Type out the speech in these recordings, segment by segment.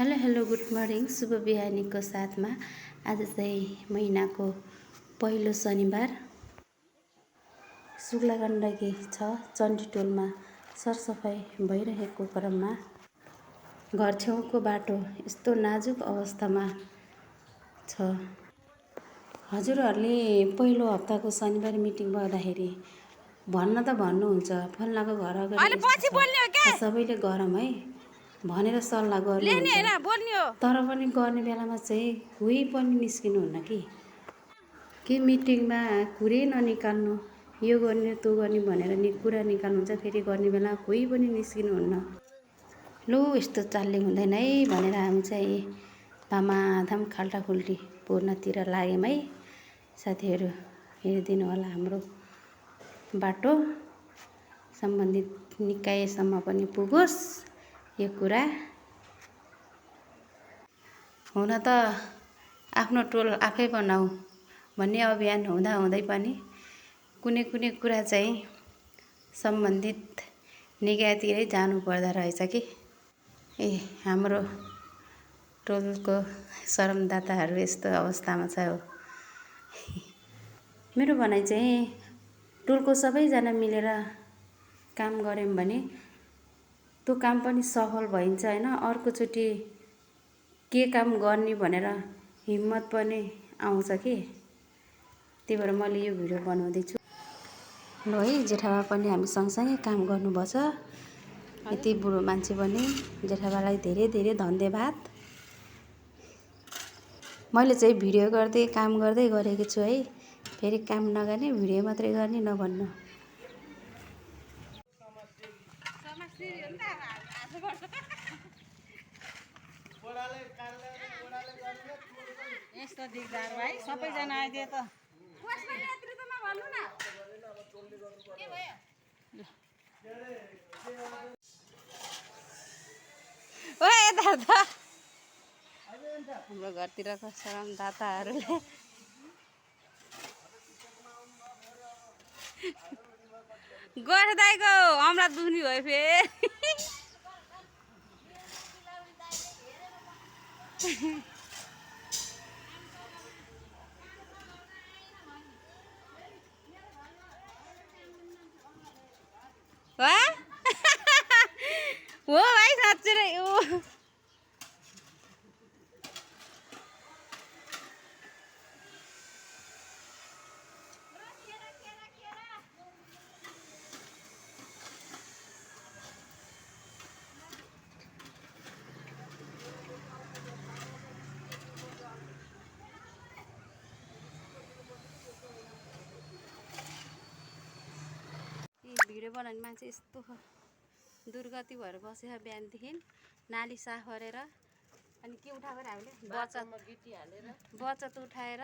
Hello hello good morning शुभ बिहानीको साथमा आज चाहिँ महिनाको पहिलो शनिबार शुक्ला गण्डकी छ चण्डीटोलमा सरसफाइ भइरहेको क्रममा घर छेउको बाटो यस्तो नाजुक अवस्थामा छ। हजुरहरूले पहिलो हप्ताको शनिबार मिटिङ गर्दाखेरि भन्न त भन्नुहुन्छ फल्नाको घर अगाडि सबैले गरम है भनेर सल्लाह गर्नुहुन्छ, तर पनि गर्ने बेलामा चाहिँ कोही पनि निस्किनुहुन्न कि मिटिङमा कुरै ननिकाल्नु, यो गर्ने त्यो गर्ने भनेर कुरा निकाल्नुहुन्छ, फेरि गर्ने बेला कोही पनि निस्किनुहुन्न। लु यस्तो चालले हुँदैन है भनेर हामी चाहिँ धामाधाम खाल्टाखुल्टी पूर्णतिर लाग्यौँ है। साथीहरू हेरिदिनु होला हाम्रो बाटो सम्बन्धित निकायसम्म पनि पुगोस् यो कुरा। हुन त आफ्नो टोल आफै बनाऊ भन्ने अभियान हुँदै पनि कुनै कुरा चाहिँ सम्बन्धित निकायतिरै जानु पर्दा रहेछ कि। हाम्रो टोलको शरमदाताहरू यस्तो अवस्थामा छ हो। मेरो भनाइ चाहिँ टोलको सबैजना मिलेर काम गऱ्यौँ भने त्यो काम पनि सफल भइन्छ हैन। अर्कोचोटि के काम गर्ने भनेर हिम्मत पनि आउँछ कि। त्यही भएर मैले यो भिडियो बनाउँदैछु। ल है जेठाबा पनि हामी सँगसँगै काम गर्नुपर्छ। यति बुढो मान्छे पनि जेठाबालाई धेरै धेरै धन्यवाद। मैले चाहिँ भिडियो गर्दै काम गर्दै गरेको छु है। फेरि काम नगर्ने भिडियो मात्रै गर्ने नभन्नु। यस्तो दिगदार भाइ सबैजना आइदिए त हाम्रो घरतिरको शरमदाताहरूले गर्दाइको हमरा दुख्ने भयो फेरि। हो भाइ साँच्चै नै हो। भिडियो बनाउने मान्छे यस्तो दुर्गति भएर बसेर बिहानदेखि नाली साफ गरेर अनि के उठाएर हामीले बचत उठाएर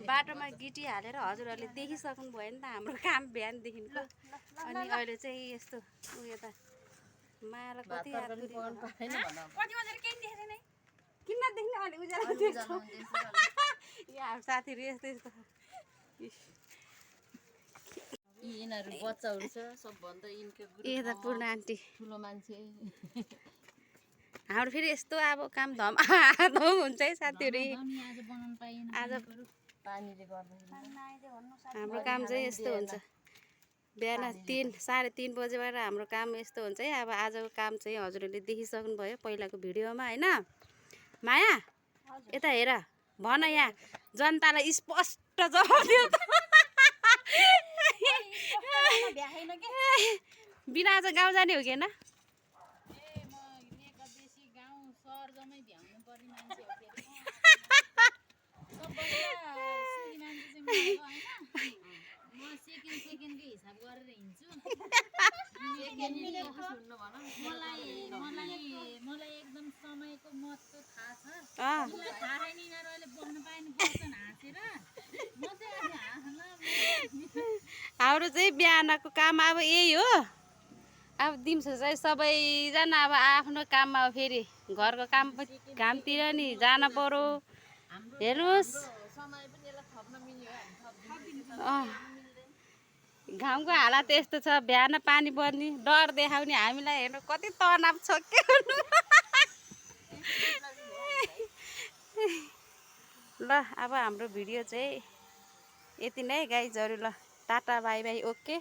बाटोमा गिटी हालेर हजुरहरूले देखिसक्नु भयो नि त हाम्रो काम बिहानदेखिको। अनि अहिले चाहिँ यस्तो उयो त माला कति यहाँ साथीहरू यस्तो यस्तो यिनीहरू बच्चाहरू छ सबभन्दा यिनको ए त पूर्ण आन्टी ठुलो मान्छे। हाम्रो फेरि यस्तो अब काम धमाधम हुन्छ है साथीहरू। आज बनाउन पाइएन आज पानीले गर्दा हाम्रो काम चाहिँ यस्तो हुन्छ। बिहान 3-3:30 बजेबाट हाम्रो काम यस्तो हुन्छ है। अब आजको काम चाहिँ हजुरहरूले देखिसक्नु भयो पहिलाको भिडियोमा हैन। माया यता हेर भन, यहाँ जनतालाई स्पष्ट जवाफ दियो त। बिना आज गाउँ जाने हो कि होइन? हिसाब गरेर हिँड्छु। मलाई एकदम समयको महत्त्व थाहा छ। थाहा छैन यिनीहरूले बोल्न पाएन हाँसेर म चाहिँ हाम्रो चाहिँ बिहानको काम अब यही हो। अब दिउँसो चाहिँ सबैजना अब आफ्नो काममा फेरि घरको काम घामतिर नि जान पर्यो। हेर्नुहोस् घामको हालत यस्तो छ। बिहान पानी पर्ने डर देखाउने हामीलाई हेर्नु कति तनाव छ के। ल अब हाम्रो भिडियो चाहिँ यति नै गाइजहरू। ल टाटा बाई बाई ओके।